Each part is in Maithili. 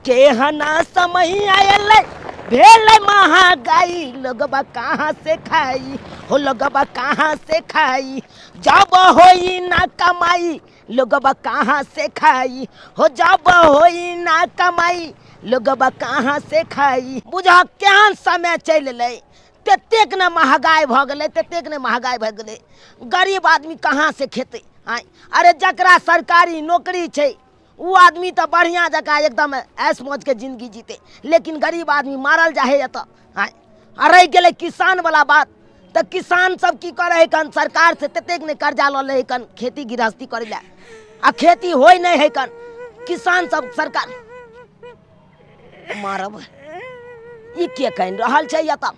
केहना समय आयल भेल महंगाई, लोगबा कहाँ से खाई हो, लोगबा कहाँ से खाई, जब होई ना कमाई लोगबा कहाँ से खाई हो, जब होई ना कमाई लोगबा कहाँ से खाई। बुझा केहन समय चलि एलै, ततेक ने महगाइ भऽ गेलै, ततेक ने महगाइ भऽ गेलै, गरीब आदमी कहाँ से खेतै? आँय, अरे जकरा सरकारी नौकरी छै ओ आदमी तऽ बढ़िआँ जकाँ एकदम ऐश मौजके जिन्दगी जीतै, लेकिन गरीब आदमी मारल जाइ हइ एतऽ। आँय, आ रहि गेलै किसानवला बात, तऽ किसान सब की करै हइ कन, सरकारसँ ततेक ने कर्जा लऽ लै हइ कन खेती गृहस्थी करै लए, आ खेती होइ नहि हइ कन। किसान सब सरकार मारब। ई के कहि रहल छै एतऽ?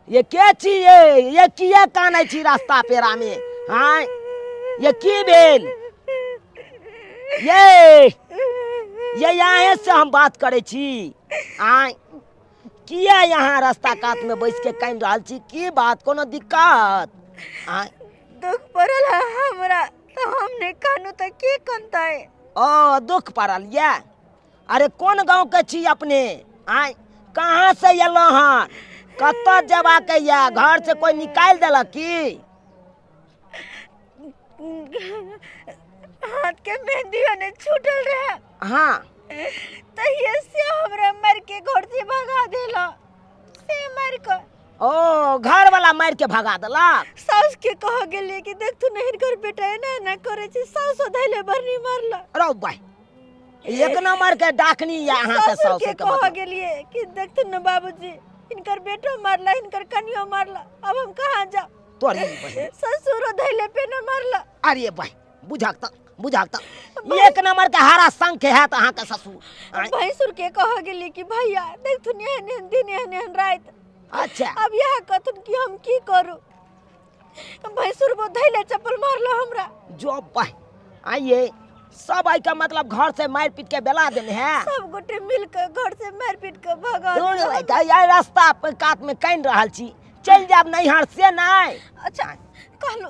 ये के छी ये किए कानै छी रास्ता पेरा में? आँय, ये की भेल? ये यहाँ से हम बात करै छी। आँय, किया यहाँ रास्ता कात में बैस के कानि रहल छी? की बात, कोनो दिक्कत? आँय, दुख पड़ल है हमरा तऽ हम नहि कानू तऽ के कनतै? ओ दुख पड़ल ये? अरे कोन गाँव के छी अपने? आँय, कहाँ से एलहुँ हन? कतऽ जेबाके यऽ? घर से कोई निकालि देलक की? हाथ के मेहंदी ने छूटल रहे। हाँ। तहिए से हमरा मार के घर से भगा देला, से मार के। ओ घर वाला मार के भगा देलक? सास के कह गेलिए कि देख तू नहीं कर बेटा एना एना करे छै, सास धैले बरनी मारला। रौ भाई, एक नंबर के डाकनी या अहाँ के ससुर सास के के कह मतलब। गेलिए कि देख तू न बाबूजी, इनकर बेटो मारला, इनकर कनियो मारला, अब हम कहाँ जाओ? तोरी बहिन। ससुरो धैले पे न मारला। अरे भाई, बुझक त, बुझक त एक नंबर के हारा संख है त अहाँ के ससुर। आँय। भैंसुर के कह गेली कि भैया देख तू एहन एहन दिन एहन एहन रात। अच्छा। अब यह कथन कि हम की करू? भैंसुर वो धैले चप्पल मारलो हमरा। जो भाई, आइए सब आई का मतलब घर से मार पीट के बेला देने है। सब गोटे मिल के घर से मार पीट के भगा दूर देलक। भाई, तऽ यार रास्ता पर कात में कानि रहल छी, चलि जायब नैहर से नहि? अच्छा कहलू,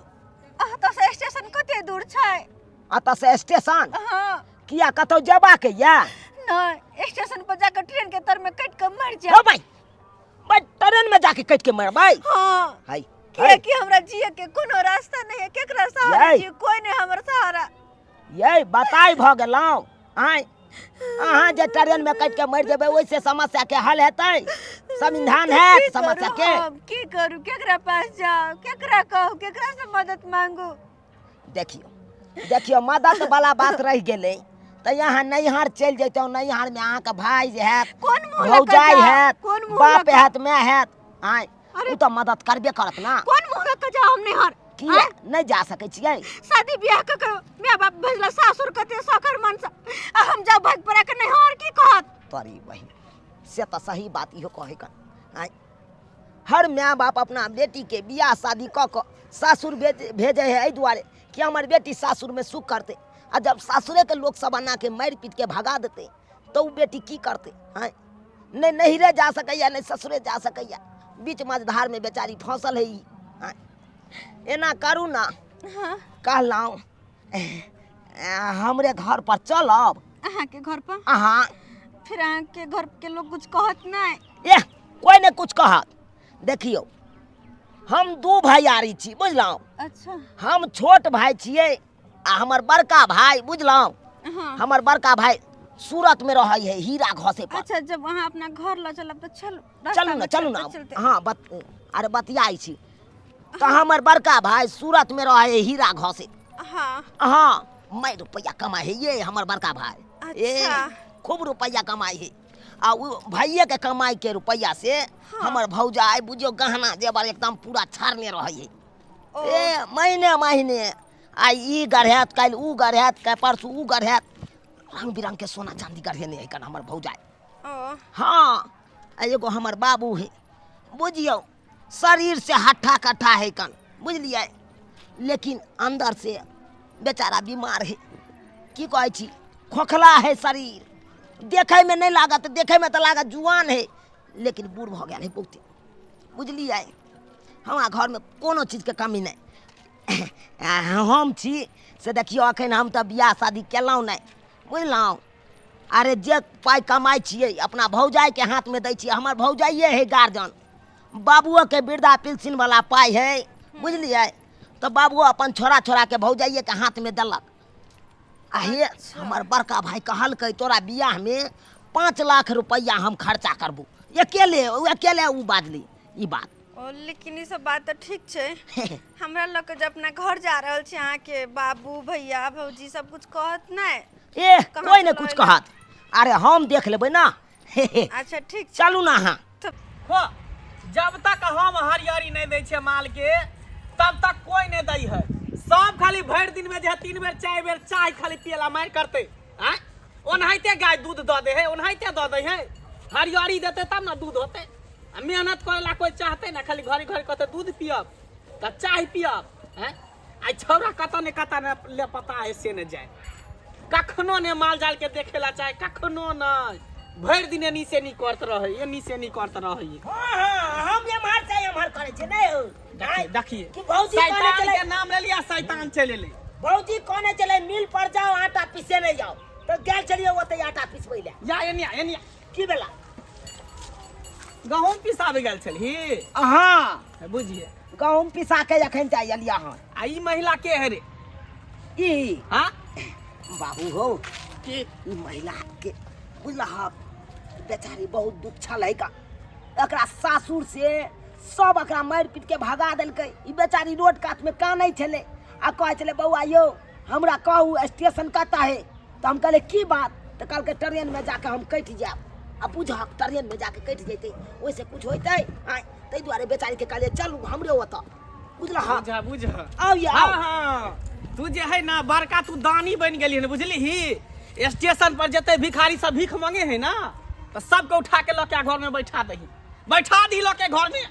अतऽ से स्टेशन कते दूर छै? अतऽ से स्टेशन? हाँ। किया, कतौ जेबाक ये? नहि, स्टेशन पर जाके ट्रेन के तर में कटि के मर जायब। हो भाई, भाई ट्रेन में जाके कटि के मरबै? हाँ। हाय, किया कि हमरा जिए के कोनो रास्ता नहीं है, केकरा सहारा यै। जिए? कोई नहीं हमर सहारा। ये बताइ भऽ गेलहुँ? आँय, अहाँ जे ट्रेन में कटि के मरि जेबै ओहिसे समस्या के हल हेतै? समाधान हैत की समस्या करू के? हम? की करू, केकरा पास जाउ, केकरा कहू, केकरा से मदद मांगू? देखियौ देखियौ, मदद वाला बात रहि गेलै तऽ यहाँ नैहर चलि जैतहुँ, नैहरमे अहाँके भाय जे हैत, कोन मुँह लऽ कऽ भौजाइ जाउ? हैत, कोन मुँह लऽ बाप कऽ? हैत, माय हैत, आँय, अरे ओ तऽ मदद करबे करत ना। कोन मुँह लऽ कऽ जाउ हम नैहर? किया आँय? नहि जा सकै छियै? शादी बियाह कऽ के माय बाप भेजला सासुर, कते सकर मन से, आ हम जाउ भाग पड़ा के नैहर, की कहत? तोरी बहिन, से तऽ सही बात इहो कहै कन। आँय, हर माय बाप अपना बेटीके बियाह शादी कऽ कऽ सासुर भेजै है एहि दुआरे कि हमर बेटी सासुरमे सुख करतै, आ जब सासुरेके लोक सब एनाके मारि पीटके भगा देतै तऽ ओ बेटी की करतै? आँय, नहि नैहरे जा सकैए, नहि ससुरे जा सकैए, बीच मझधारमे बेचारी फँसल है ई। आँय, एना करू ने। हाँ। कहलहुँ हमरे घर पर चलब। अहाँके घर पर? अहाँ। फिर अहाँके घर के लोग कुछ कहत नहीं? एह, कोई ने कुछ कहत। देखियौ, हम दू भैयारी छी, बुझलहुँ? अच्छा। हम छोट भाई छियै आ हमर बड़का भाई, बुझलहुँ? हाँ। हमर बड़का भाई सूरत में रहै है हीरा घसे पर। अच्छा, जब अहाँ अपना घर लऽ चलब तऽ चलू। रास्ता चलू ने, में चलू ने। चलते चलते। हाँ, अरे बतियाइ छी तऽ हमर बड़का भाई सूरत में रहै है हीरा घसे। हाँ। हाँ, मैं रुपया कमाइ है ये हमर बड़का भाई। ए, अच्छा। खूब रुपया कमाइ है, आ उ भाइये के कमाई के रुपया से हाँ। हमर भौजाई बुझियौ गहना जेवर एकदम पूरा छाड़ने रहै है। ओ। ए महीने महीने आइ ई गढ़ायत, काल्हि ऊ गढ़ायत, काल्हि परसू ऊ गढ़ायत, रंग बिरंग के सोना चांदी गढ़ेने है कन हमर भौजाई। ओ। हाँ, आ एगो हमर बाबू है, बुझियौ शरीर से हट्ठा कट्ठा है कन, बुझलियै, लेकिन अंदर से बेचारा बीमार है, की कहै छी, खोखला है शरीर, देखैमे नहि लागत, देखैमे तऽ लागत जुआन है, लेकिन बूढ़ भऽ गेल है बहुते, बुझलियै। हमरा घरमे कोनो चीजके कमी नहि। हम छी से देखियौ, अखन हम तऽ बियाह शादी केलहुँ नहि, बुझलहुँ? अरे जे पाइ कमाइ छियै अपना भौजाइके हाथमे दै छियै, हमर भौजाइए है गार्जियन। बाबुओके वृद्धा पेंशनवला पाइ है, बुझलियै? तऽ बाबुओ अपन छोड़ा छोड़ाके भौजाइएके हाथमे देलक। आ हे हमर बड़का भाय कहलकै तोरा बियाहमे 5 लाख रुपैआ हम खर्चा करबू। अकेले ओ, अकेले ओ बाजली ई बात। ओ लेकिन ई सब बात तऽ ठीक छै, हमरा लऽ के जे अपना घर जा रहल छी, अहाँके बाबू भैया भौजी सब कुछ कहत नहि? ए कहाँ कोइ से नहि लऽ कुछ एलै? कहत। अरे हम देख लेबै ना। अच्छा ठीक छै। चलू ना अहाँ। खो, जब तक हम हरियरी नहीं दै छियै माल के तब तक कोई नहीं दै है। सब खाली भरि दिन में जे है 3 बेर 4 बेर चाय खाली पियला मारि करते। आँय ओनाहिते गाय दूध दऽ दे है, ओनाहिते दऽ दे है। हरियरी देते तब ना दूध होते। आ मेहनत करे ला कोई चाहते ना, खाली घड़ी घड़ी कहते दूध पियब तऽ चाय पियब। हैं आई छौड़ा कतऽ ने कतऽ ने ले पता है से ने जाए, कखनो ने माल जाल के देखे ला चाहे, कखनो ने भरि दिन एनी से नी करत रहे, एनी से नी करत रहे। हाँ हाँ हम एम्हर से एम्हर करै छियै नहि हो। देखिए देखिए कि भौजी कहने शैतान चले के नाम ले लिया, शैतान चले ले। भौजी कहने चले मिल पर जाओ आटा पीसे नहीं जाओ, तो गेल चलिए ओते आटा पिसबै ले। या एनिया एनिया की भेला? गहूम पिसाबे गेल छलही? हाँ। बुझिए गहूम पिसा के अखन जाय एलिया हन। आ ई महिला के है रे? ई हाँ बाबू हो की ई महिला के बुझलह बेचारी बहुत दुख छल है का, एकरा सासुर से सब एकरा मारि पीट के भगा देलकै। ई बेचारी रोड कात में कानै छलै आ कहै छलै बौआ यौ हमरा कहू स्टेशन कतऽ है? तऽ हम कहलियै की बात? तऽ कहलकै ट्रेन में जाके हम कटि जायब। आ बुझहक ट्रेन में जाके कटि जैतै ओहिसँ कुछ होइतै? आँय ताहि दुआरे बेचारी के कहलियै चलू हमरे ओतऽ, बुझलह? बुझ बुझ। आउ ये आउ। हाँ, हाँ। तू जे है ना बड़का तू दानी बन गेली हन, बुझली ही? स्टेशन पर जते भिखारी सब भीख मांगे है ना तो सबके उठा के लऽ के घर में बैठा दही, बैठा दी लऽ के घर में।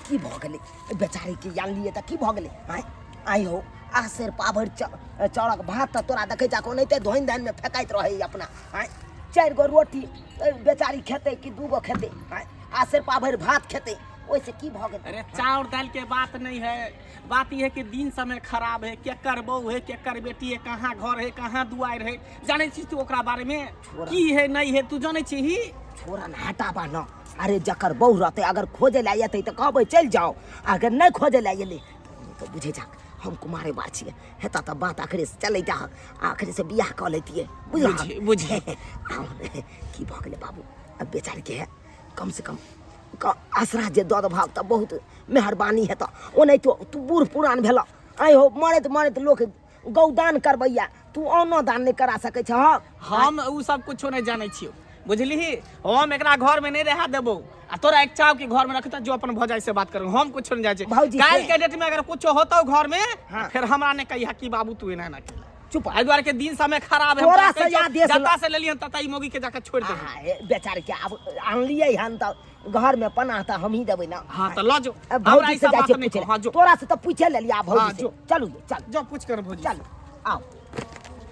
की भऽ गेलै बेचारी के? जानलियै तऽ की भऽ गेलै? आँय आइ हो आ सेर पाभरि चाउरक भात तऽ तोरा देखै छह ओनाहिते धोनि धानिमे फेकाइत रहै अपना। आँय 4 गो रोटी बेचारी खेतै कि 2 गो खेतै? आँय आ सेर पाभरि भात खेतै, ओहिसँ की भऽ गेलै? अरे चाउर दालि के बात नहीं है, बात यह है कि दिन समय खराब है। केकर बहू है, केकर बेटी है, कहाँ घर है, कहाँ दुआर है, जानै छी तू ओकरा बारे में? छोड़ा। की है नहीं है तू जानै छी ही? छोड़ा न, हटाबा न। अरे जकर बहू रहतै अगर खोजे लए एतै तऽ कहबै चलि जाओ, अगर नहि खोजे लए एलै तऽ बुझै जाक हम कुमारे बार छियै। हेतऽ तऽ बात आखिरे से चलै जाहक, आखिरे से बियाह कऽ लैतियै, बुझलहक? बुझी, बुझी। की भऽ गेलै बाबू? अब बेचारीके है कम से कम आसरा जे दऽ देबहक तऽ बहुत मेहरबानी हेतऽ। ओनाहितो तू बूढ़ पुरान भेलऽ, आइ हो मरैत मरैत लोक गौदान करबैया, तू अन्नो दान नहि करा सकै छहक। हम उ सब कुछो नहीं जानै छियौ, बुझलिही? हम एकरा घर में नहीं रहा देबो आ तोरा एक चाव के घर में रखता जो अपन भौजाई से बात करू, हम कुछो नहीं जानै छियै। भौजी से- काल्हि के डेट में अगर कुछो होतौ घर में, हाँ। फिर हमरा ने कहिया कि बाबू तू एना एना केला। चुप। एहि दुआरे के दिन समय खराब है। तोरा से आदेश ल- जता से लेलियन तता ई मोगी के जाके छोड़ दे। आहा, ए, बेचारी के आब आनलियै हन तऽ घर में पनाह तऽ हमही देबै ना। हाँ तऽ लऽ जो। अब हमरा भौजी ई से सब जाइ बात छियै नहीं पूछे कहू। हाँ, लए। जो। तोरा से तऽ पूछे लेलियै, आब भौजी हाँ, से। जो। चलू ये, चलू। जो पूछ कर भौजी। चलू, आउ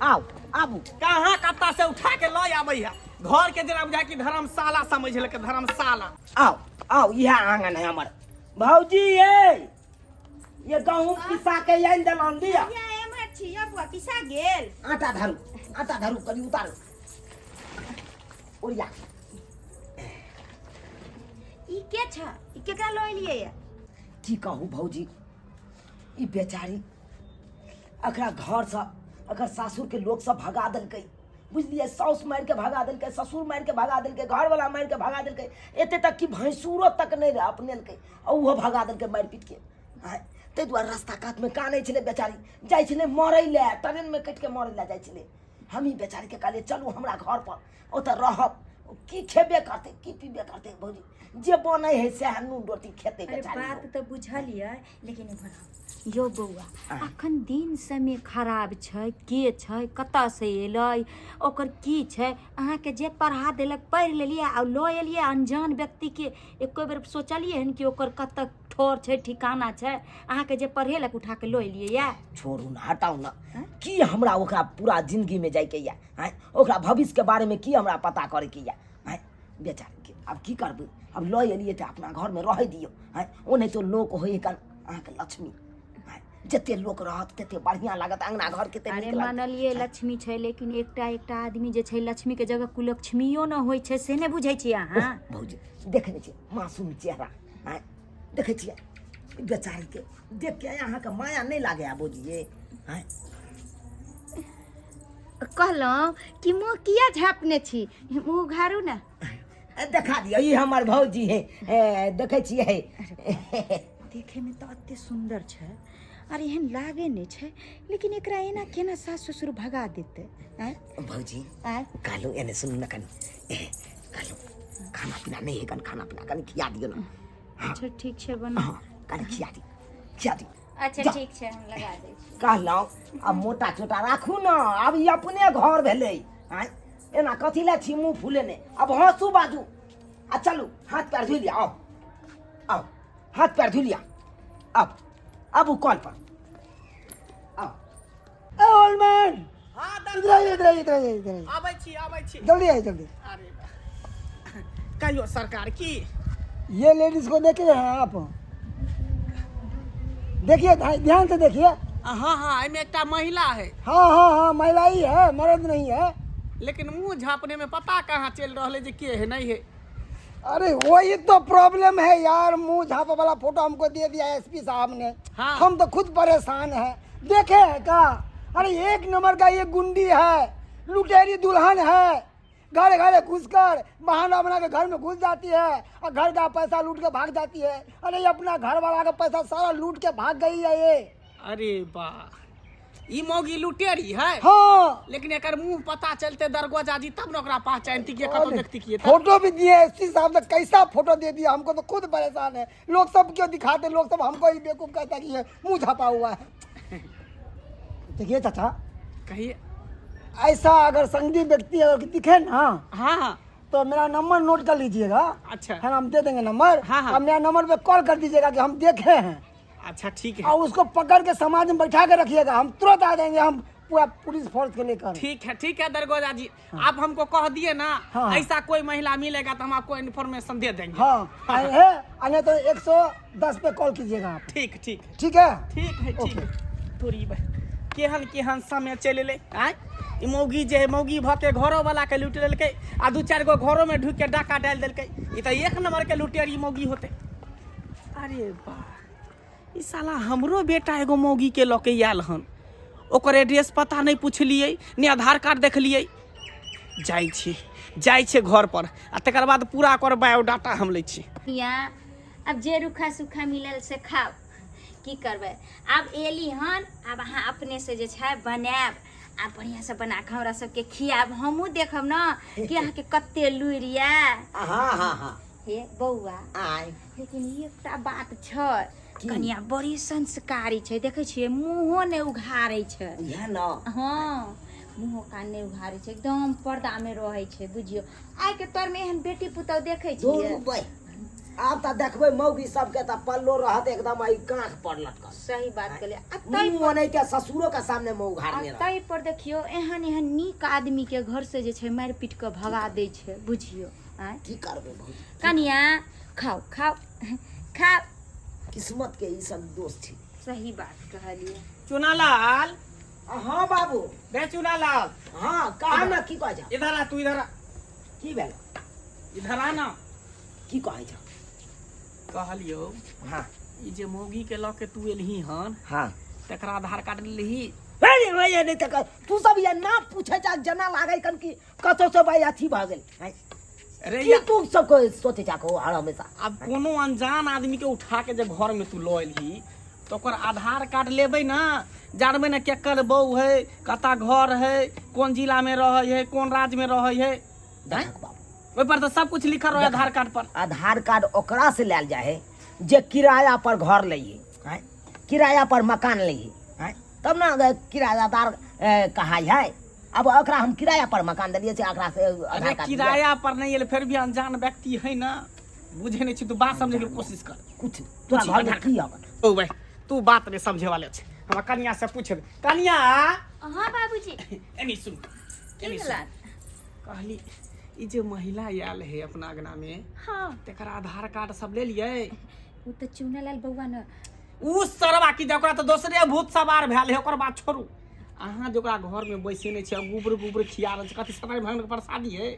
आउ आबू। कहाँ कत्ता से उठा के लऽ आबै है घर के, जेना बुझाय कि धर्मशाला समझ लेके, धर्मशाला। आउ आउ, इएह आंगन है हमर। भौजी ये ये गहूम पिसा के आनि देलहुँ, लिअ। या एम्हर छी यौ बौआ, पिसा गेल? आटा धरू, आटा धरू, कनि उतारू ओरिया। ई के छ? ई केकरा लऽ एलियै ये? की कहू भौजी, ई बेचारी एकरा घरसँ एकर सासुरके लोक सब भगा देलकै, बुझलियै? साउस मारि के भगा देलकै, ससुर मारि के भगा देलकै, घरवला मारि के भगा देलकै, एते तक कि भैंसुरो तक नहि अपनेलकै आ ओहो भगा देलकै मारि पीट के। आँय ताहि दुआरे रास्ता कातमे कानै छलै बेचारी, जाइ छलै मरै लए, ट्रेनमे कटि के मरै लए जाइ छलै। हमही बेचारीके कहलियै चलू हमरा घर पर, ओतऽ रहब, की खेबे करतै की पीबे करतै भौजी, जे बनै है सएह नून रोटी खेतै अरे बेचारी। बात तऽ बुझलियै, लेकिन एम्हर आउ यौ बौआ, अखन दिन समय खराब छै, के छै, कतऽसँ एलै, ओकर की छै? अहाँके जे पढ़ा देलक पढ़ि लेलियै आ लऽ एलियै अनजान व्यक्तिके, एको बेर सोचलियै हन कि ओकर कतऽ ठोर छै, ठिकाना छै? अहाँके जे पढ़ेलक उठा के लऽ एलियै या छोड़ू ने, हटाउ ने। की हमरा ओकरा पूरा जिंदगीमे जाइके यऽ? आँय ओकरा भविष्यके बारेमे की हमरा पता करैके यऽ? आँय बेचारीके आब की करबै, आब लऽ एलियै तऽ अपना घरमे रहै दियौ। आँय ओनाहितो लोक होइ कन अहाँके लक्ष्मी। आँय जते लोक रहत तते बढ़िया लागत अंगना घर के अरे मानलिए लक्ष्मी छै, लेकिन एकटा एकटा आदमी जे छै लक्ष्मी के जगह कुलक्ष्मियो न होइ छै, से नहि बुझै छियै अहाँ। भौजी देखने छियै मासूम चेहरा, आँय देखै छियै बेचारी के देख के अहाँके माया नहि लागैया भौजी? आँय कहलहुँ कि मुँह किया झाँपने छी, मुँह उघारू ने। देखा दियौ, ई हमर भौजी है, देखै छियै। देखे में तऽ एते सुन्दर छै आर एहन लागे नहि छै, लेकिन एकरा एना केना सास ससुर भगा देतै? आँय भौजी, आँय कहलहुँ एने सुनू ने कनि, कहलहुँ खाना पीना नहि है, कनि खाना पीना कनि खिया दियौ ने। अच्छा ठीक छै, बना। हँ, कनि खिया दियौ, खिया दियौ। अच्छा जा। ठीक छै, हम लगा दै छी। कहलहुँ आब मोटा चोटा राखू ने, आब ई अपने घर भेलै। आँय एना कथी लए छी मुँह फुलेने? आब हँसू बाजू आ चलू हाथ पैर धोइ लिअ। आउ आउ, हाथ पैर धोइ लिअ। आब आबू कल पर आउ। ए ओल्ड मैन, हाँ इधर आइए, इधर आइए, इधर आइए, इधर आइए। आबै छी, आबै छी। जल्दी आइए, जल्दी। अरे बा। कहियो सरकार की? ये लेडीज को देख रहे हैं आप? देखिए, ध्यान से देखिए। हाँ हाँ, एहिमे एकटा महिला है। हाँ हाँ हाँ, महिला ही है, मर्द नहीं है। लेकिन मुंह झाँपने में पता कहाँ चल रहल है जे के है नहीं है। अरे वही तो प्रॉब्लम है यार, मुंह झापा वाला फोटो हमको दे दिया एसपी साहब ने। हाँ। हम तो खुद परेशान हैं। देखे हैं का? अरे एक नंबर का ये गुंडी है, लुटेरी दुल्हन है। घर घर घुसकर बहाना बना के घर में घुस जाती है और घर का पैसा लूट के भाग जाती है। अरे ये अपना घर वाला का पैसा सारा लूट के भाग गई है ये। अरे बा, ई मौगी लुटेरी है? हाँ। लेकिन एकर मुंह पता चलते दरगोजा जी तब न ओकरा पहचानती के, कतौ देखती के। फोटो भी दिए एसपी साहब ने, कैसा फोटो दे दिया, हमको तो खुद परेशान है। लोग सब क्यों दिखाते, लोग सब हमको ही बेवकूफ कहता कि ये मुंह छापा हुआ है। देखिए चाचा। कहिए। ऐसा अगर संगी व्यक्ति अगर दिखे ना, हाँ हाँ, तो मेरा नंबर नोट कर लीजिएगा। अच्छा। है ना, हम दे देंगे नंबर। हाँ, हाँ। आप मेरा नंबर पे कॉल कर दीजिएगा कि हम देखे हैं। अच्छा ठीक है। और उसको पकड़ के समाज में बैठा के रखिएगा, हम तुरंत आ जाएंगे, हम पूरा पुलिस फोर्स के लेकर। ठीक है, ठीक है दरगोजा जी, आप हमको कह दिए ना। हाँ। ऐसा कोई महिला मिलेगा तो हम आपको इन्फॉर्मेशन दे देंगे। हाँ है, नहीं तो 110 पे कॉल कीजिएगा आप। ठीक ठीक। ठीक है। ठीक है, ठीक है। तोरी बा केहन केहन समय चलि एलै। आँय ई मौगी जे है, मौगी भऽ के घरो वाला के लूटि लेलकै आ दू चारि गो घरो में ढुकि के डाका डालि देलकै। ई तऽ एक नंबर के लुटेरी मौगी होतै। अरे बा, ई साला हमरो बेटा एगो मौगी के लऽ के आयल हन, ओकर एड्रेस पता नहि पुछलियै, ने आधार कार्ड देखलियै। जाइ छी, जाइ छियै घर पर आ तकर बाद पूरा ओकर बायोडाटा हम लै छी। या अब जे रूखा सूखा मिलल से खाओ, की करबै? आब एली हन, आब अहाँ अपने से जे छै बनायब आ बढ़िया से बना कऽ हमरा सबके खियाब। हमहूँ देखब ने कि अहाँके कते लुरि यऽ। हाँ हाँ हाँ। हे बौआ। आय। लेकिन एकटा बात छै, कनिया बड़ी संस्कारी छै, देखै छियै मुँहो नहि उघारै छै। इएह ने। हाँ, मुँहो कान नहि उघारै छै, एकदम पर्दामे रहै छै। बुझियौ आइके तोरमे एहन बेटी पुतहु देखै छियै? दुनू आब तऽ देखबै मौगी सबके तऽ पल्लो रहत एकदम एहि काँख पर लटकल। सही बात कहलियै। आ तै मुँह ओनाहिते ससुरो के सामने मुँह उघारने रहत। ताहि पर देखियौ एहन एहन नीक आदमी के घर से जे छै मारि पीट कऽ भगा दै छै, बुझियौ। आँय की करबै भौजी? कनिया खाओ खाओ खाओ। किस्मत के ई सब दोष छै। सही बात कहलियै। चुनालाल। हाँ बाबू। बे चुनालाल। हाँ कहा ना, की कहै छौ? इधर आ तू, इधर आ। की भेल? इधर आ ना। की कहै छौ? कहलियौ। हाँ। ई जे मौगी के लऽ के तू एलही हन, हाँ, तकरा आधार कार्ड लेलही? अरे भैया नहीं तक तू सब ये ना पूछे जा, जना लागै कन कि कतौ से भाई अथी भऽ गेल। अरे की तू सब को सोचे जा को हर हमेशा। अब कोनो अनजान आदमी के उठा के जे घर में तू लऽ एलही तो ओकर आधार कार्ड लेबै ना, जानबै ना केकर बहू है, कतऽ घर है, कोन जिला में रहै है, कोन राज्य में रहै है। देखक बाबू, ओहि पर तऽ सब कुछ लिखल रहै आधार कार्ड पर। आधार कार्ड ओकरा से लायल जाय है जे किराया पर घर लै है, किराया पर मकान लै है, तब ना किरायादार कहाई है। अब ओकरा हम किराया पर मकान देलियै से ओकरा से आधार अरे कार्ड किराया पर नहीं एलै, फिर भी अनजान व्यक्ति है ना, बुझे नहीं छी तू, बात समझे के कोशिश कर। कुछ तोरा घर में की हवन? ओ भाई तू बात नहीं समझे वाले छे, हमरा कनिया से पूछ। कनिया। हाँ बाबूजी। एनी सुन, की एनी सुन। भेला? कहली ई जे महिला आयल है अपना अंगना में, हाँ, तकर आधार कार्ड सब ले लियै? ओ तऽ चुनालाल बौआ ने। उ सरवा की जे ओकरा तऽ दोसरे भूत सवार भेल है। ओकर बात छोड़ू, अहाँ जे ओकरा घरमे बैसेने छियै, गुबर गुबर खिया रहल छै, कथी सत्यनारायण भगवानके प्रसादी है?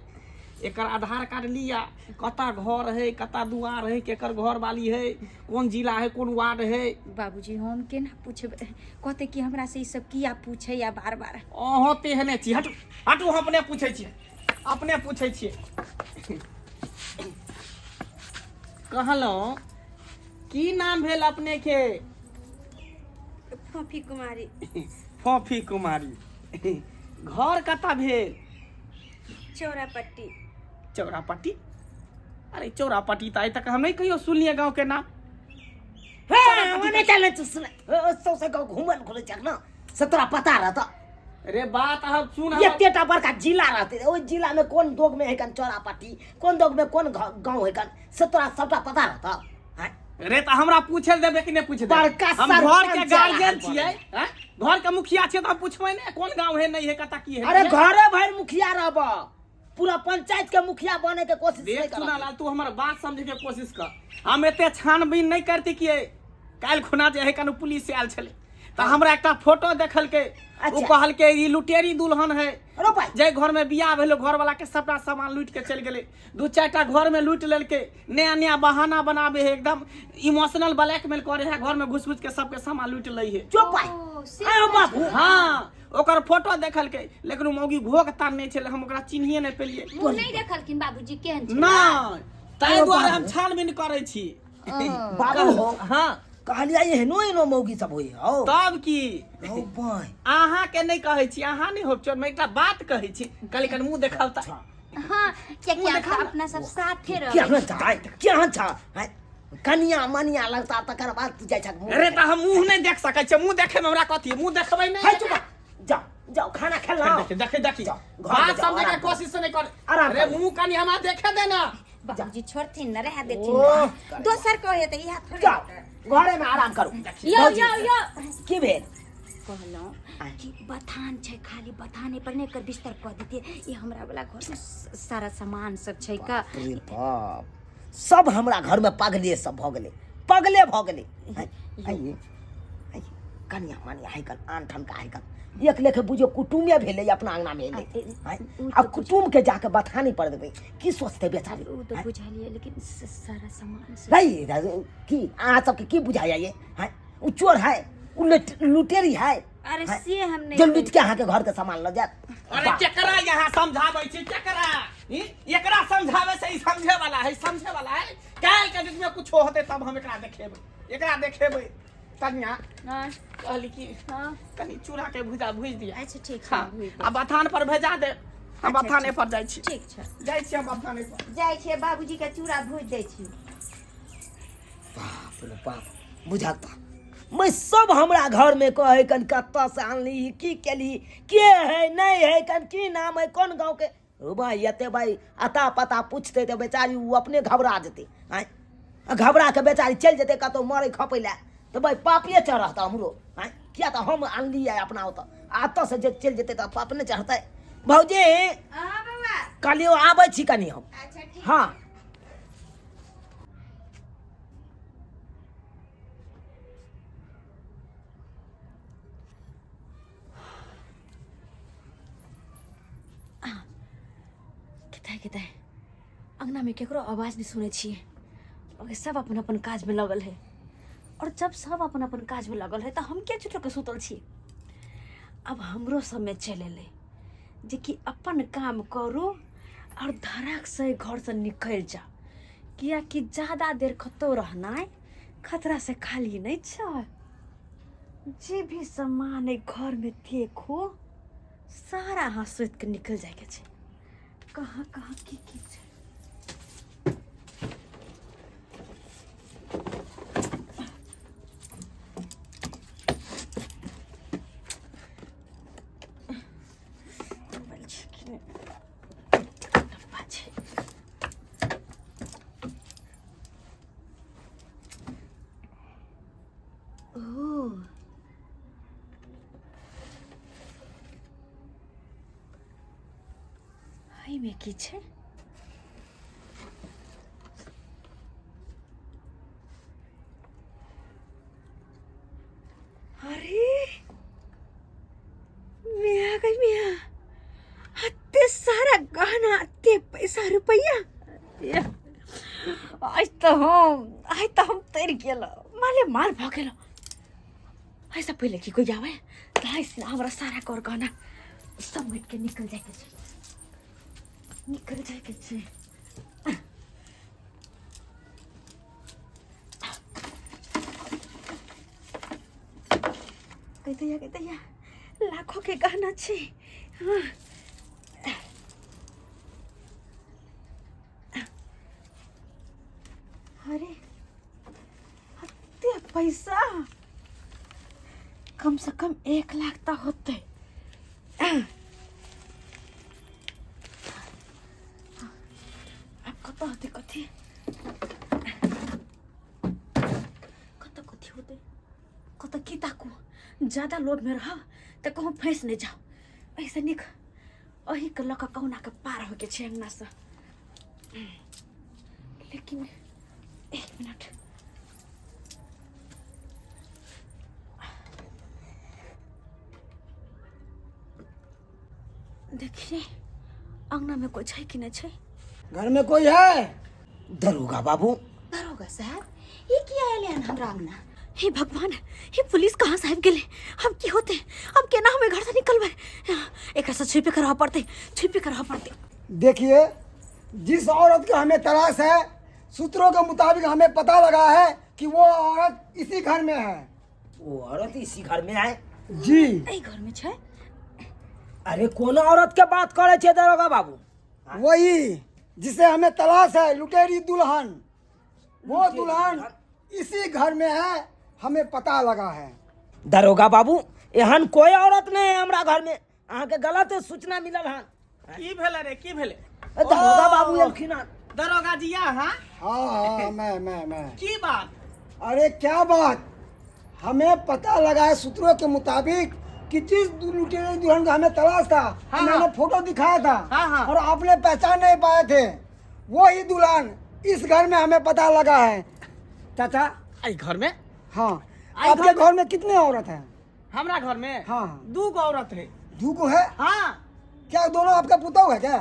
एकर आधार कार्ड लिअ, कतऽ घर है, कतऽ दुआर है, केकर घर वाली है, कोन जिला है, कोन वार्ड है। बाबूजी, हम केना पूछबै? कहते कि हमरा से ई सब किया पूछे या बार बार। अहाँ तेहने छी। हटू हटू, हम अपने पूछै छियै, अपने पूछै छियै। कहलहुँ की नाम भेल अपने के? फोफी कुमारी। फोफी कुमारी। घर कतऽ भेल? चौरापट्टी। चौरापट्टी? अरे चौरापट्टी तऽ आइ तक हम नहि कहियो सुनलियै गाँव के नाम। हे, ओने चले तू सुन, सौसे गाँव घूमल घुरै छक न, से तोरा पता रहत। रे बात हम सुन, हम एतेटा बड़का जिला रहते, ओहि जिला में कोन दोग में है कन चौरापट्टी, कोन दोग में कोन गाँव है कन, से तोरा सबटा पता रहत। हैं? रे तऽ हमरा पूछे लए देबै कि नहि पूछे देबै? बड़का हम घर के सरपंच गार्जियन आयल छियै, हैं? घर के मुखिया छियै तऽ हम पूछबै ने कोन गाँव है, नहीं है, कतऽ की है। अरे घरे भरि मुखिया रहब, पूरा पंचायत के मुखिया बने के कोशिश देख नहीं करब। चुनालाल, तू हमर बात समझे के कोशिश कर। हम एते छानबीन नहि करती किए, काल्हि खुना जे है कनु पुलिस आयल छलै तऽ हमरा एकटा फोटो देखलकै, ओ कहलकै ई लुटेरी दुल्हन है। अरे भाई। जाहि घर में बियाह भेलै घर वाला के सबटा सामान लूटि के चलि गेलै, दू चारिटा घर में लूटि लेलकै, नया नया बहाना बनाबे है, एकदम इमोशनल ब्लैकमेल करे है, घर में घुस घुस के सबके सामान लूटि लै है। चुप भाई। ओ, से आयो बाबू। हाँ, ओकर फोटो देखलकै, लेकिन ओ मौगी घोघ तान नहि छलै, हम ओकरा चिन्हिए नहि पेलियै। मुँह नहि देखलखिन बाबूजी केहन छै? नहि, ताहि अरे दुआरे बाबू। हम छानबीन करै छी। बाबू हो। हाँ। कहलियै एहनो एहनो मौगी सब होइ हौ। तब की। हौ बाय। अहाँ के नहि कहै छी, अहाँ नहि होब चोर, एकटा बात कहै छी, कहली कनि मुँह देखाउ तऽ। हाँ, कियाकि आब तऽ अपना सब साथे रहबै। केहन छ, केहन छ? हैं? कनिया मनिया लगता तकर बाद तू जाइ छक मुँह। अरे तऽ हम मुँह नहि देख सकै छियै, मुँह देखै में हमरा कथी, मुँह देखबै नहि। है चुप, जाओ जाओ खाना खेलना। देखी देखी देखी, जाओ, घर में बात जाओ, समझे के आराम करो। कोशिश नहीं कर। आराम अरे करो। मुँह कनि हमरा देखे देना। बाबूजी छोड़थिन न, रह देथिन ओह, न। दोसर कहे तऽ इएह थोड़े। जाओ घरे में आराम करू। यो भौजी, यो यो। की भेल? कहलहुँ कि बथान छै खाली, बथाने पर ने एकर बिस्तर कऽ देतियै। ई हमरा वाला घर में सारा सामान सब छै का। रे बाप, सब हमरा घर में पगले सब भऽ गेलै, पगले भऽ गेलै। आइ, आइ, आइ, कनिया मनिया है कन आन ठनका है कन, एक लेखे बुझियौ कुटुमे भेलै अपना अंगना में एलै। आइ, उ आब कुटुम के जाके बथानी पर देबै, की सोचतै बेचारी? ओ तऽ बुझलियै, लेकिन सारा सामान सब नहीं, नहीं, की अहाँ सबके की बुझाइया ये? हैं? उ चोर है, उ लुटेरी है। अरे हैं? से हम नहीं जे लूट के अहाँके घर के सामान लऽ जायत। अरे केकरा यहाँ समझाबै छी, केकरा? ई? एकरा समझाबै से ई समझे वाला है, समझे वाला है। काल्हि के दिन में कुछो होतै तब हम एकरा देखेबै, एकरा देखेबै। कन्या। हाँ। कहली कि हाँ। कनि चूड़ा के भुजा भुजि दिया। अच्छा ठीक छै। हाँ, भुजि आ बथान पर भेजा दे, हम अच्छा, बथाने ठीक। पर जाइ छी। ठीक छै। जाइ छी हम बथाने पर। जाइ छियै, बाबूजी के चूड़ा भुजि दै छी। बाप रे बाप, बुझल तऽ मैं सब हमरा घर में कहै कन कतऽ से आनली, की केली, के है नहीं है कन, की नाम है, कोन गाँव के। ओ भाई एते भाई अता पता पूछते तऽ बेचारी ओ अपने घबरा जेतै। आँय, आ घबरा के बेचारी चलि जेतै कतहु मरै खपै लए, तऽ भाई पापिए चढ़त हमरो। आँय, किया तऽ हम आनलियै अपना ओतऽ, आ एतऽ से जे चलि जेतै तऽ पाप नहि चढ़तै। भौजी। हाँ बौआ। कहलियौ आबै छी कनि हम। अच्छा ठीक। हाँ। कतऽ कतऽ अंगनामे केकरो आवाज नहि सुनै छियै। ओके, सब अपन अपन काजमे लगल है, और जब सब अपन अपन काजमे लगल है तऽ हम किया झूठोके सुतल छी? अब हमरो समय चलि एलै जेकि अपन काम करू और धड़क से घरसँ निकलि जाउ, कियाकि ज्यादा देर कतहु रहनाइ खतरा से खाली नहि छै। जे भी सामान एहि घरमे देखू, सारा अहाँ सुति कऽ निकलि जाइके छै। कहाँ कहाँ की की छै? मोबाइल छै कि नहि? डब्बा छै। ओ एहिमे की छै? एते सारा गहना, एते पैसा रुपैया। आज तऽ हम तर गेलहुँ, माले माल भऽ गेलहुँ। एहिसँ पहिले की कोइ आबै तऽ हमरा सारा कर गहना समेट के निकल जाइके छै, निकल जाइके छै। कहिया कहिया लाखों के गहना छै। हाँ। अरे अते पैसा, कम से कम 1 लाख तऽ होतै। आब कतऽ होतै, कथी कतऽ कथी होतै, कतऽ की ताकू। ज्यादा लोभमे रहब तऽ कहूँ फँसि नहि जाउ। एहिसँ नीक एहिके लऽ कऽ कहुनाके पार होइके छै अङ्गनासँ। लेकिन 1 मिनट, देखिए अंगना में कोई छै कि नहीं छै। घर में कोई है? दरोगा बाबू। दरोगा साहब, ये किया आयल हन हमरा अंगना? हे भगवान, हे पुलिस कहाँ साहब गेले? हम की होते, अब केना हमें घर से निकलबै? एकरा से छिपे के रह पड़ते, छिपे के रह पड़ते। देखिए, जिस औरत का हमें तलाश है, सूत्रों के मुताबिक हमें पता लगा है कि वो औरत इसी घर में है। वो औरत इसी घर में है? जी। एहि घर में छै? अरे कौन औरत के बात करे छे दरोगा बाबू? वही जिसे हमें तलाश है, लुटेरी दुल्हन। वो दुल्हन इसी घर में है, हमें पता लगा है। दरोगा बाबू, एहन कोई औरत नहीं है हमरा घर में। अहाँ के गलत सूचना मिलल हन। की भेलै रे, की भेलै? दरोगा बाबू एलखिन हन। दरोगा जी यहाँ? हाँ हाँ, मैं। की बात? अरे क्या बात, हमें पता लगा है सूत्रों के मुताबिक कि जिस लुटेरे दुल्हन का हमें तलाश था, हाँ, मैंने हाँ। फोटो दिखाया था, हाँ, हाँ। और आपने पहचान नहीं पाए थे, वो ही दुल्हन इस घर में हमें पता लगा है। चाचा, एहि घर में? हाँ। आई आपके घर में- घर में कितने औरत हैं? हमरा घर में? हाँ। 2 गो औरत है। 2 गो है? हाँ। क्या दोनों आपका पुतहु है क्या?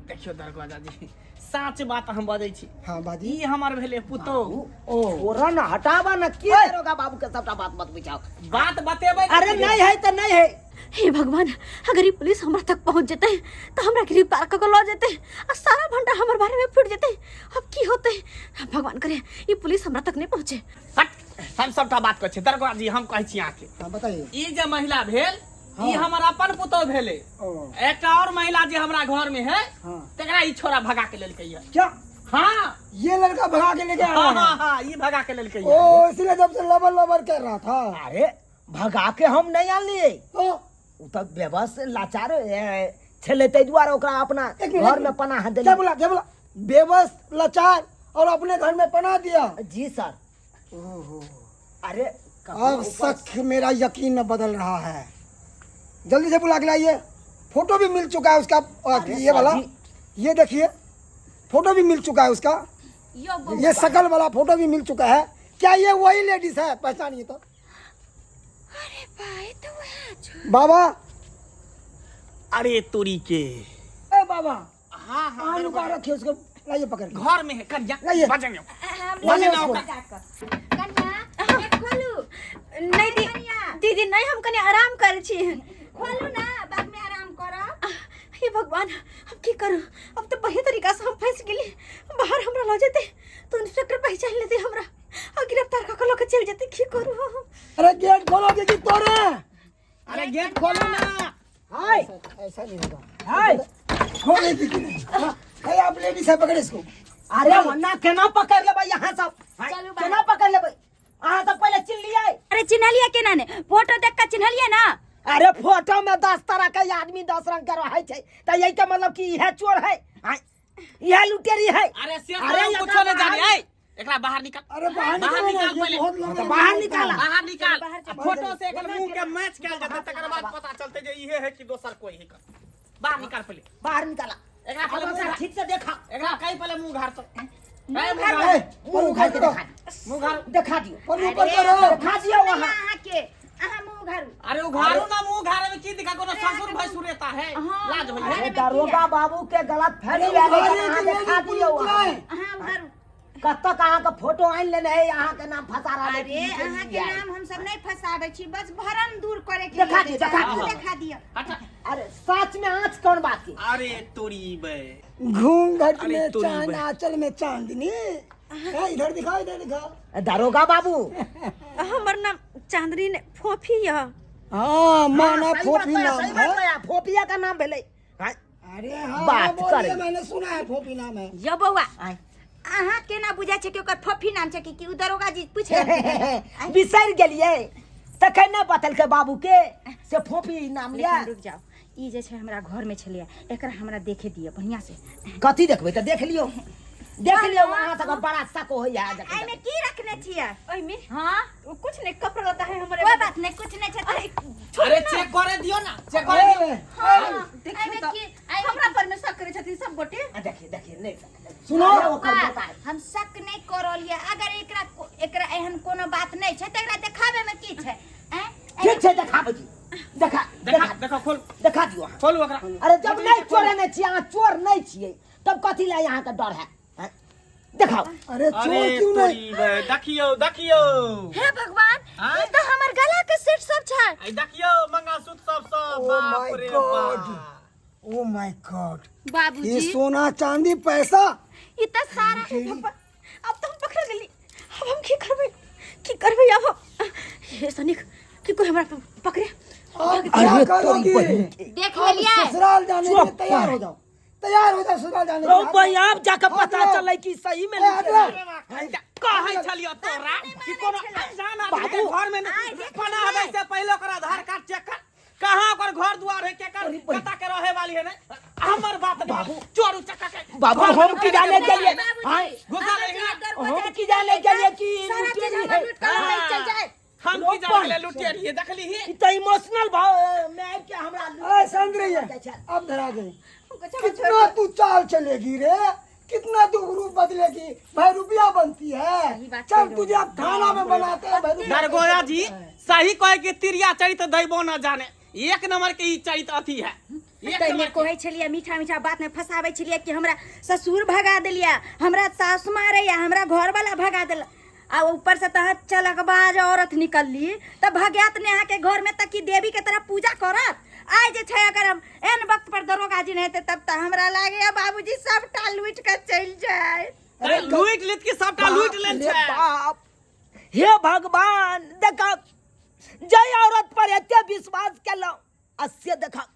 देखियो दरगाह जी, साच बात हम बजै छी। हाँ बाजी। ई हमर भेलै पुतहु। ओ ओरन हटाबा न, की दरोगा बाबू के सबटा बात मत बुझाओ। बात बतेबै। अरे नहीं है तो नहीं है। हे भगवान, अगर ये पुलिस हमरा तक पहुंच जेते तो हमरा गिरफ्तार कऽ के लऽ जेते आ सारा भंडा हमर बारे में फूट जेते। अब की होते, भगवान करे ये पुलिस हमरा तक नहीं पहुंचे। हट, हम सबटा बात कहै छी दरगाह जी, हम कहै छी अहाँके। हाँ बताइए। ई जे महिला भेल, हाँ। ई हमर अपन पुतहु भेलै। ओ। एकटा और महिला जे हमरा घर में है, हाँ। तकरा ई छोरा भगा के लेलकै है। क्या? हाँ। ये लड़का भगा के लेके आया हाँ, है? हाँ, हाँ, ई भगा के लेलकै है। ओ, इसलिए जब से लबर लबर कर रहा था। अरे भगा के हम नहीं आनलिए, तो उ तो बेबस लाचार छलै, ताहि दुआरे ओकरा अपना एक मिनट, घर एक में मिनट। पनाह देलियै। क्या बोला, क्या बोला? बेबस लाचार और अपने घर में पनाह दिया? जी सर। ओहो। अरे अब शक मेरा यकीन में बदल रहा है। जल्दी से बुला के लाइए। फोटो भी मिल चुका है उसका, अरे ये वाला, सर जी। ये देखिए फोटो भी मिल चुका है उसका, यो ये शकल वाला फोटो भी मिल चुका है। क्या ये वही लेडीज है? पहचानिए तो। अरे भाई तो वह छो। बाबा। अरे तोरी के। ए बाबा। हाँ, हाँ, कहाँ लुका रखे उसको? लाइए पकड़ के। घर में है कन्या। लाइए। बजनियो। हम लाइए बजनियो उसको। का। कन्या, गेट खोलू। नहीं दीदी नहीं, हम कने आराम कर छी। खोलू ना, बाद में आराम करब। हे भगवान, अब की करू? अब तो बढ़िया तरीका से हम फंस गेली। बाहर हमरा लऽ जेते तो इंस्पेक्टर पहचान लेते हमरा और गिरफ्तार कऽ के लऽ के चलि जेते। की करू हम? अरे गेट खोलो कि तोड़े? अरे गेट खोलो ना। हाय। ऐसा नहीं होगा। हाय। खोलेगी कि नहीं? हाँ, अरे आप लेडीज है, पकड़े इसको। अरे वन्ना केना पकड़ लेबै यहाँ सब? हाय, चलू बाहर। केना पकड़ लेबै? अहाँ सब पहिले चिल्लियै। अरे चिन्हलियै केना ने? फोटो देख के चिन्हलियै ना? अरे फोटो में 10 तरह के आदमी 10 रंग के रहै छै, त यही के मतलब कि इहे चोर है, हाय, इहे लुटेरी है। अरे से अरे हम एकरा कुछो नहीं जाने। बाहर ऐ, एकरा बाहर निकाल। अरे बाहर बाहर निकालो ना, निकाल ये पहले। बहुत लंबा तो बाहर निकाला। बाहर निकाल। बाहर आ फोटो से एकर मुंह के मैच कयल जेतै, तकर बाद पता चलतै जे इहे है कि दोसर कोई है। बाहर निकाल पहले। बाहर निकाला। एकरा पहले अब मुंह घार। ठीक से देखा। एकरा कहीं पहले मुंह घार तो। मुंह ए, मुंह घार। घार। ए, मुंह उघार के करो। देखा दियो। मुंह घार। देखा दियो। पर ऊपर करो। देखा दियो वहाँ। अहाँ के, अहाँ मुंह घारू। अरे उघारू ना, मुंह घारे में की दिखा? कोनो ससुर भैंसुर एता। है लाज होई है। अरे दरोगा बाबू के गलत अरे फहमी भए गेलै, उधारी अहाँ के लिए देखा पुलिस दियौ बुलाए। अहाँ उधारू कतऽ के अहाँके फोटो आनि लेने है, अहाँके नाम फंसा रहल है। अरे अहाँ के नाम हम सब नहीं फंसाबै छी, बस भरम दूर करे के देखा लिए दियौ, देखा अहाँ दियौ। देखा दियौ। हट। अरे सच में आँच कौन बात की? अरे तोरी बे घूंघट अरे में तोरी चांद बहन। आंचल में चांदनी ए, इधर दिखाओ, इधर दिखाओ। दरोगा बाबू, हमर नाम चांदनी ने फोफी यऽ। हाँ माना हाँ, सही बात फोफी कहे, नाम सही बात है। कहे, फोफिया का नाम भेलै। हाँ, अरे हाँ बात हाँ, बोलिए, करे। मैंने सुना है फोफी नाम है। यौ बौआ, आँय। अहाँ केना बुझै छै कि ओकर फफी नाम छै कि ओ दरोगा जी पूछ रहल बिसरि गेलियै तखन नहि बतेलकै बाबू के से फोफी नाम लेकिन यऽ। रुक जाओ, ई जे छै हमरा घर में छलियै, एकरा हमरा देखे दिअ बढ़िया से। कथी देखबै? तऽ देख लियौ, देख लियौ, अहाँ सबके बड़ा शक होइया। एहिमे की रखने छियै? ओहिमे हाँ कुछ नहीं, कपड़ा लत्ता है हमरे। कोई बात नहीं, कुछ नहीं छै। अरे चेक करे दियो ना, चेक करे दियो। देखियौ एहिमे तऽ की एहिमे हमरा पर में शक करै छथिन सब गोटे। देखिए देखिए, नहीं सुनो। अरे ओकर बा, बेटा है। हम शक नहीं कर रहलियै। अगर एकरा एहन कोनो बात नहीं छै तऽ एकरा देखाबे में की छै? आँय? ठीक छै, देखाबै छी, देखा। देखा। देखा। देखा, खोल। देखा दियौ अहाँ। खोलू ओकरा। अरे जब नहीं चोरेने छियै अहाँ, चोर नहीं छियै, तब कथी लए अहाँके डर है? आँय? देखाओ। अरे चोर अरे क्यों नहीं? तोरी बे देखियो देखियो। हे भगवान, आँय? ई तऽ हमर गला के सेट सब छै। आई देखियो मंगलसूत्र सब सब। ओ बाप my रे गॉड। बाप। ओ my God, ये बाबूजी, सोना चांदी पैसा ई तऽ सारा अब तऽ हम पकड़ा गेली। अब हम की करबै, की करबै अब हम? हे सनिक कि कोई हमरा पकड़े। अब क्या अरे करोगी? तोरी बहिन के। देख अब लेलियै। ससुराल जाने के लिए चुप। तैयार हो जाओ, तैयार हो जाओ ससुराल जाने के रौ लिए। आप जाके पता हाथ लो। चलै कि सही में ए, हाथ लो। कहै छलियो तोरा कि कोनो अनजान आदमी के बाबू। घर में नहीं पनाह दै से पहिले ओकर आधार कार्ड चेक कर, कहाँ ओकर घर दुआर है, केकर कता के रहे वाली है। नहीं हमर बात बाबू चोर उचक्का के बाबू, घर में हम की जाने गेलियै? बाबूजी, आँय, घुसा ले अहाँ जे दरवाजा हम की जाने गेलियै कि सारा चीज लुटेरी हमर है? लूट कऽ लऽ चल जाए। हम की जाने गेलियै लुटेरी है, देखली ही। ई तऽ इमोशनल भाव में आबि के हमरा ए, शांत रहिए, अब धरा गई। कुछ कितना तू चाल चलेगी रे, कितना तू रूप बदलेगी? भाई रुपया बनती है, बात चल तुझे अब थाना में बनाते हैं भाई रुपया। दरगोया जी सही कहे कि तिरिया चरित्र दैबो न जाने, एक नंबर के ई चरित्र अथी है, एक ताहिमे नंबर के। कहै छलियै मीठा मीठा बातमे फंसाबै छलियै कि हमरा ससुर भगा देलियै, हमरा सासु मारैया, हमरा घरवाला भगा देल, आ ऊपर से तहाँ चलकबाज औरत निकलली तऽ भगायत नहि अहाँके घरमे तऽ की देवी के तरह पूजा करत? आइ जे छै अगर हम एहन वक्त पर दरोगा जी नहि हेतै तब तऽ हमरा लागैया बाबूजी सबटा लूटि कऽ चलि जाय। अरे लूटि लेत कि सबटा लूटि लेल रे छै। बाप, हे भगवान, देखा जय औरत पर एते विश्वास केलहुँ आ से देखा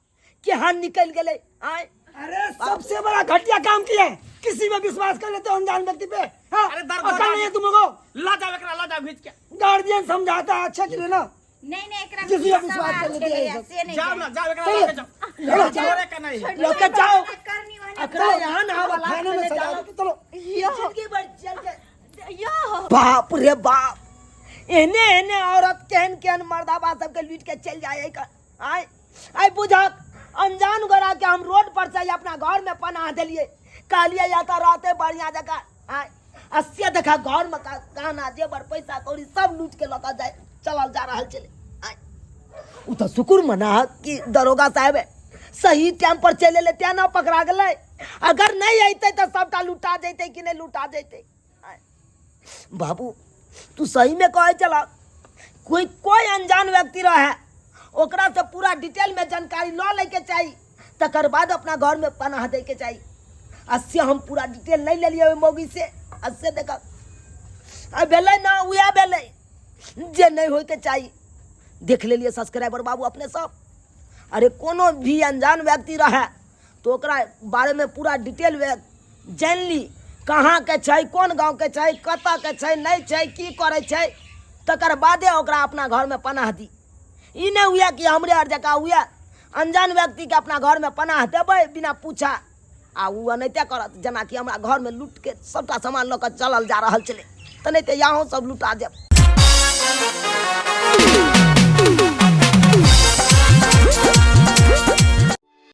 केहन निकलि गेलै। आँय, अरे सबसे बड़ा घटिया काम किया है, किसी पे विश्वास कर लेते हो अनजान व्यक्ति पे। हाँ? अरे दरगोदा अकल नहीं है तुम लोगों को। ला जाओ एकरा, ला जाओ घीच के। गार्जियन समझाता है अच्छे के लिए ना। नहीं नहीं, एकरा किसी पे की विश्वास सवाल कर लेती है छलैया, ये सब। से नहीं जाओ जाने। ना, जाओ एकरा चलो। लऽ के जाओ। चलो, चलो। छोड़े के नहीं। लऽ के जाओ। करनी ओहने एकरा यहाँ ना वाला थाने में सजा दो, चलो। जिंदगी भर चल के। बाप रे बाप, एहने एहने औरत केहन केहन मर्दाबा सबके लूट के चलि जाय है। आय आय बुझक अनजान गोरा के हम रोड पर से अपना घर में पनाह देलिए, कहलिए या तो रहते बढ़िया जगह। आय आ से देखा घर में गहना जेवर पैसा कौड़ी सब लूट के लऽ के जाय चलल जा रहल छलै। आय उ तऽ शुक्र मना कि दरोगा साहेब सही टाइम पर चलि एलै तें ना पकड़ा गेलै, अगर नहीं अयतै तऽ सबटा लुटा जैतै कि नहि लुटा जैतै। आय बाबू, तू सही में कहै छला, कोई कोई अनजान व्यक्ति रहे ओकरा से पूरा डिटेल में जानकारी लऽ लैके चाही, तकर बाद अपना घर में पनाह दैके चाही। आ से हम पूरा डिटेल नहीं लेलियै ओहि मौगी से, आ से देख आ भेलै ना, उएह भेलै जे नहीं होइके चाही। देख लेलियै सब्सक्राइबर बाबू अपने सब, अरे कोनो भी अनजान व्यक्ति रहे तो ओकरा बारे में पूरा डिटेल जानि ली, कहाँ के छै, कोन गाँव के छै, कतऽ के छै, नहि छै, की करै छै, तकर बादे ओकरा अपना घरमे पनाह दी। ई नहि हुए कि हमरे आर जकाँ हुए, अनजान व्यक्तिके अपना घरमे पनाह देबै बिना पूछा आ ओ एनाहिते करत जेनाकि हमरा घरमे लूटके सबटा सामान लऽ कऽ चलल जा रहल छलै, तेनाहिते यहाँ सब लुटा जायब।